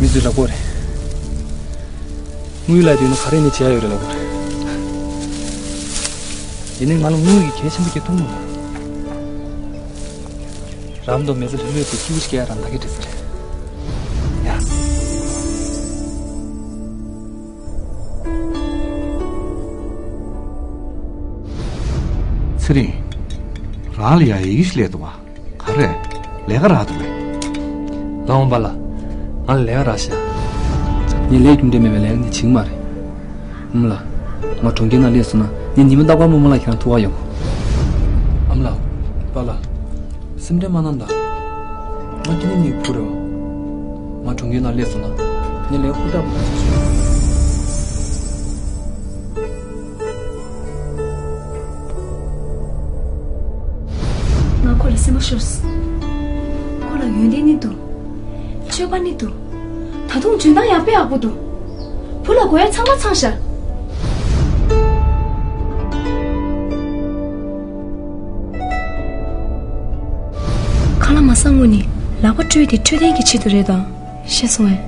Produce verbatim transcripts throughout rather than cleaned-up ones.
འདི་ལབ་དགོས་རེད། དངུལ་ལ་དུས་ན་ག་རེ་ནས་བྱས་ཡོད་རེད་ལབ་དགོས་རེད། ཡིན་ནའི་ང་ལ་དངུལ་གྱི་གལ་ཆེན་པོ་སྐྱེ་ཐུབ་མོད། རམ་དང་མེ་ཚ་ལྷོད་ལྷོད་དེ་སྐྱིད་པོ་ཞིག་སྐྱེ་ཡ་རང་ད་གི་འདྲི་ས་རེད། ཡ། ཚེ་རིང་། རང་ལ་ཡ་ཡི་གེ་ཞིག་སླེབས་འདུག་བ། ག་རེ། ལས་ཀ་རག་འདུག་གས། ལགས་འོང་པ་ལགས། ང་ལ་ལས་ཀ་རག་ཤག། ངས་ལས་རྒྱུ་འབྲས་མེད་པའི་ལས་ཀ་འདི་བྱེད་ཀྱི་མ་རེད། ཨ་མ་ལགས། ང་གྲོང་ཁྱེར་ནང་སླེབས་སོང་ན་ངས་ཉི་མ་རྟག་པར་རྨོ་མོ་ལགས་ཁྱེད་རང་ཐུག་ག་ཡོང་། ཨ་མ་ལགས། པཱ་ལགས། སེམས་ཁྲལ་མ་གནང་དང་། ང་ཁྱེད་གཉིས་ཀྱི་བུ་རེད་བ། ང་གྲོང་ཁྱེར་ནང་སླེབས་སོང་ན་ངས་ལས་ཀ་ཧུར་ཐག་པོ་ཞིག་བྱེད་ཆོག། ང་ཁོ་ལ་སེམས་པ་ཤོར་སོང་། ཁོ་ལ་ཡོན་ཏན་ནི་འདུག། སྤྱོད་པ་ནི་འདུག། ད་དུང་འཇོན་ཐང་ཡང་དཔེ་ཡག་པོ་འདུག། བུ་ལ་དགོས་ཡ་ཚང་མ་ཚང་ཤག། ཁ་ལག་མ་ཟ་སྔོན་ནས་ལག་པ་བཀྲུས་ཏེ་འཕྲོད་བསྟེན་གྱི་ཆེད་དུ་རེད་དམ། ཤེས་སོང་ངས།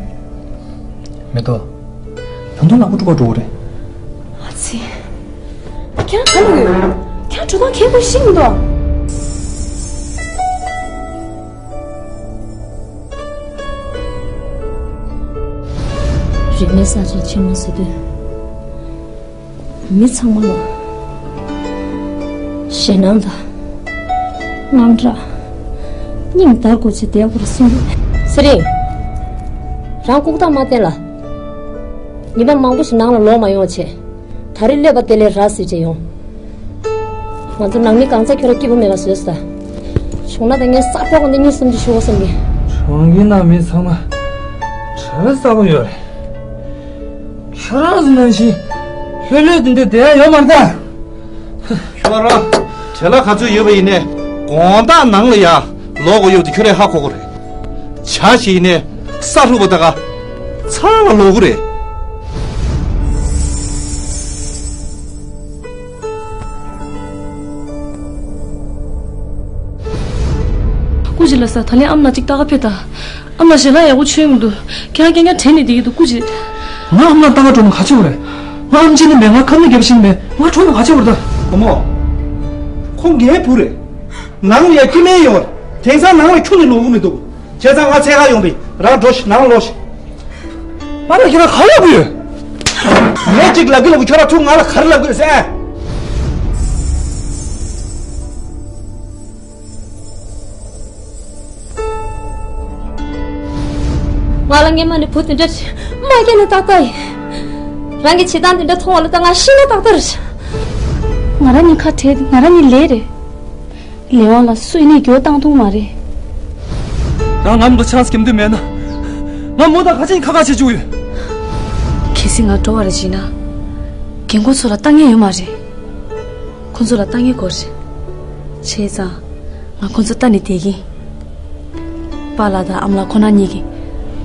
མེ་ཏོག། ད་དུང་ལག་པ་བཀྲུ་གར་འགྲོ་གི་རེད། ཨ་ཙི། ཁྱེད་རང་ག་ལ་ཡོད། ཁྱེད་རང་འགྲོ་སྟངས་གས་པོ་ཤེས་མི་འདུག། རིག་གནས་གསར་བརྗེ་ཆེན་མོ་ཟེར་དུས། མི་ཚང་མ་ལ་ཞེད་སྣང་དང་དངངས་སྐྲག་སྙིང་འདར་དགོས་ཆེད་བསྡད་དགོས་རེད་གསུངས་ཡོད། ཚེ་རིང་། རང་ལྐུགས་རྟགས་མ་བསྟན་ལ། ཉི་མ་མང་པོ་ཞིག་ནང་ལ་ལོག་མ་ཡོང་བ་བྱེད། ད་རེས་སླེབས་པ་དེ་ལས་ར་བཟི་བྱས་ཡོང་། ང་ཚོ་ནང་མི་གང་ཚ་ཁྱོད་ར་སྐྱིད་པོ་མེད་པ་བཟོས་ས། བྱུང་ན་ད་ངས་ས་ཁོག་འདི་གཉིས་གསུམ་གྱི་ཤོག་བསམ་གི། གྲོང་ཁྱེར་ནང་མི་ཚང་མ་གྲྭ་པ་གསར་པ་ཡོད་རེད། ཁྱོད་རང་ཚོ་ནང་བཞིན་ལྷོད་ལྷོད་དེ་འདྲ་བསྡད་ཡ་ཡོད་མ་རེད་ད། ཁྱོད་རང་བྲེལ་བ་ག་ཚོད་ཡོད་པ་ཡིན་ནའི་དགོང་དག་ནང་ལ་ཡ་ལོག་དགོས་ཡོད་དེ་ཁྱོད་རས་ཧ་གོ་གི་རེད། བྱ་ཞིག་ཡིན་ནའི་ས་ལྷུག་པ་ད་ག་ཚང་ལ་ལོག་གི་རེད། སྐུ་མཁྱེན་ལགས་སོ། ད་ལན་ཨ་མ་ལགས་གཅིག་ལྟ་ག་ཕེབས་དང་། ཨ་མ་ལགས་ཞལ་ལག་ཡག་པོ་མཆོད་མི་འདུག། ཁྱེད་རང་རྐྱང་རྐྱང་དྲན་ནས་བསྡད་ཀྱི་འདུག་སྐུ་མཁྱེན། ང་ཨ་མ་ལགས་ལྟ་ག་འགྲོ་ན་ག་ཆེ་བ་རེད། ང་ཨམ་ཆི་ནི་མེད། ང་ཁ་ནི་རྒྱབ་ཤིང་མེད། ང་འགྲོ་ན་ག་ཆེ་བ་རེད་ད། བུ་མོ། ཁོང་ངའི་བུ་རེད། ནང་ལ་ཡ་སྐྱེ་དམན་ཡོད་རེད། དེང་སང་ནང་ལ་ཁྱོན་ནས་ལོག་གི་མི་འདུག། བྱས་ཙང་ང་འཚོལ་ག་ཡོང་པས། རང་འགྲོ་ཤིག། ནང་ལོག་ཤིག། ང་ལ་ཁྱེད་རང་ག་ལབ་གི་ཡོད། ངས་གཅིག་ལབ་གི་ལབ་གི། ཁྱོད་རང་ཐུག་ང་ལ་ག་རེ་ལབ་གི་ཡོད་ཟེར། ང་ལ་སྔན་མ་ནས་བུ་དེ་འདྲ་མ་སྐྱེས་ན་ཏག་ཏག་ཡིན། རང་གི་བྱེད་སྟངས་དེ་འདྲ་མཐོང་བ་ལ་ད་ང་ཤི་ན་ཏག་ཏག་རེད། ང་རང་གཉིས་ཁ་བྲལ་ཏེ་ང་རང་གཉིས་ལས་རེད། ལས་དབང་ལ་སུ་ཡིན་ནའི་འགྱུར་བ་བཏང་ཐུབ་མ་རེད། རང་ང་མོ་དང་ཆང་སྐྱེམ་འདོད་མེད་ན། ང་མོ་དང་ཁ་ཆེན་ཁ་ཁ་བྱེད་བཅུག་ཡོད། གལ་སྲིད་ང་འགྲོ་བ་རེ་བྱས་ན། རྒན་གོག་ཚོ་ལ་ལྟ་མཁན་ཡོད་མ་རེད། ཁོ་ཚོ་ལ་ལྟ་མཁན་དགོས་རེད། བྱས་ཙང་། ང་ཁོ་ཚོ་ལྟ་ནས་བསྡད་ཀྱིན། པཱ་ལགས་དང་ཨ་མ་ལགས་ཁོ་རང་གཉིས་ཀྱིས།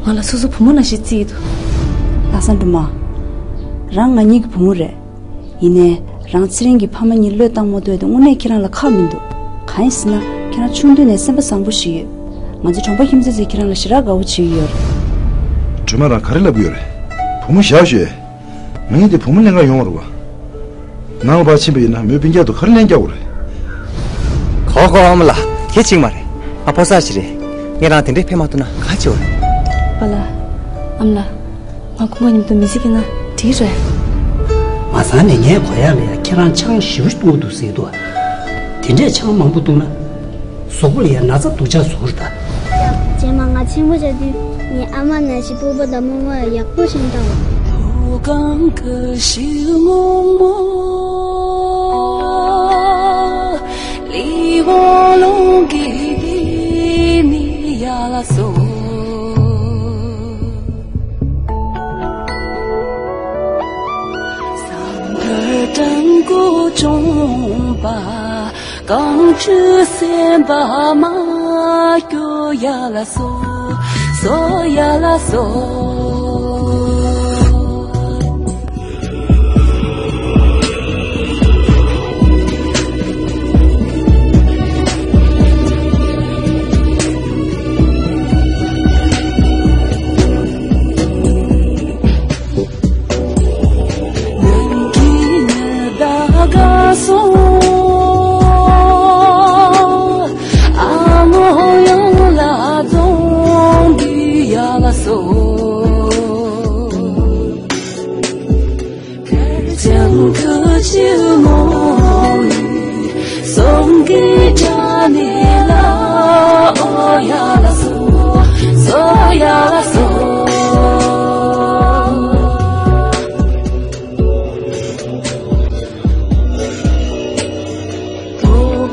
ང་ལ་སོ་སོ་བུ་མོ་ནང་བཞིན་བརྩི་ཡི་འདུག། ལྷག་བསམ་སྒྲོལ་མ། རང་ང་གཉིས་ཀྱི་བུ་མོ་རེད། ཡིན་ནའི། རང་ཚེ་རིང་གི་ཕ་མ་གཉིས་བློས་བཏང་མ་ཐུབ་དེ་དངོས་གནས་ཁྱེད་རང་ལ་ཁག་མི་འདུག། གང་ཡིན་ཟེར་ན་ཁྱེད་རང་ཆུང་དུས་ནས་སེམས་པ་བཟང་པོ་ཞིག་ཡོད། ང་ཚོ་གྲོང་པ་ཁྱིམ་མཚེས་ཚོས་ཁྱེད་རང་ལ་ཞེ་དྲག་དགའ་པོ་བྱེད་ཀྱི་ཡོད་རེད། སྒྲོལ་མ་རང་ག་རེ་ལབ་ཀྱི་ཡོད་རེད། བུ་མོ་བཞག་ཤོག། ང་གཉིས་དེ་བུ་མོ་ལེན་ག་ཡོང་བ་རེད་བ། ནང་ལ་ཕར་ཕྱིན་པ་ཡིན་ན་མོའི་སྤུན་ཀྱག་ཏུ་ག་རེ་ལེན་རྒྱག་དགོས་རེད། གོ་གོ་ཨ་མ་ལགས། དེ་གཅིག་མ་རེད། ང་ཕོ་གསར་ཞིག་རེད། ངས་རང་དེ་འདྲས་ཕེབས་མ་ཐུབ་ན་ག་བྱེད་དགོས་རེད། པཱ་ལགས། ཨ་མ་ལགས། ང་ཁོང་ཁ་མཉམ་དུ་མི་ཚེ་སྐྱེལ་ན་འགྲིག་རེད། མ་ཚང་ནས་ངས་གོ་ཡག་ལ་ཡ་ཁྱེད་རང་ཆང་ཞེ་པོ་བཏུང་གི་འདུག་ཟེར་གི་འདུག། དེ་འདྲས་ཆང་མང་པོ་བཏུང་ན། གཟུགས་པོ་ལ་ཡང་ན་ཚ་སྡུག་ཅག་བཟོ་གི་རེད་ད། རྗེས་མ་ང་ཆེན་པོ་ཆགས་དུས་ངའི་ཨ་མ་ནང་བཞིན་སྤོབས་པ་དང་རྨོངས་པ་ཡག་པོ་ཞིག་བཏང་བ། གང་བྱུང་སེམས་པ་མ་སྐྱོ་ཡ་ལ་སོ། སོ་ཡ་ལ་སོ། ག་སོང་། ཨ་མོ་ཡང་ལ་རྫོང་འདི་ཡ་ལ་སོ། ཁར་ཅང་ཁུ་ཆུ་མོ་ནི་སོང་གི་ཅ་ནི་ལ་ཨོ་ཡ་ལ་སོ། སོ་ཡ་ལ་སོ།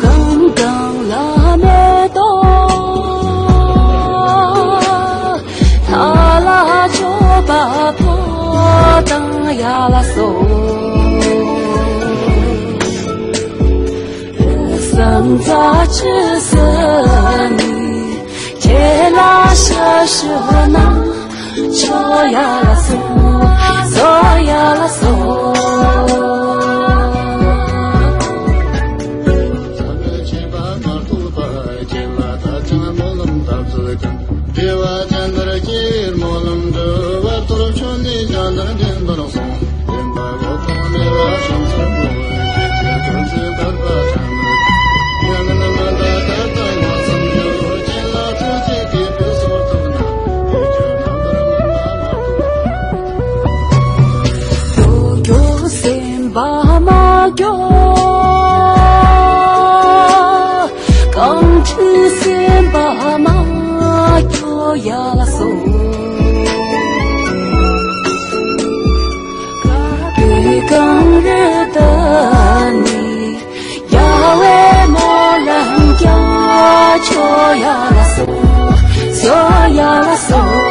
གང་གང་ལ་མེ་ཏོག་ཐ་ལ་ཆོ་པ་པོ་དང་ཡ་ལ་སོ། སང་ཚ་ཆུ་སི་ནི་ཁྱེད་ལ་ཤ་ཤུ་ན། ཆོ་ཡ་ལ་སོ། སོ་ཡ་ལ་སོ། སེམས་པ་མ་སྐྱོ། གངས་ཁྲི་སེམས་པ་མ་སྐྱོ་ཡ་ལ་སོ། དཀར་པོའི་གངས་རི་དུ་ནི། རྒྱལ་བའི་སྨོན་ལམ་རྒྱ་ཆོ་ཡ་ལ་སོ། སོ་ཡ་ལ་སོ།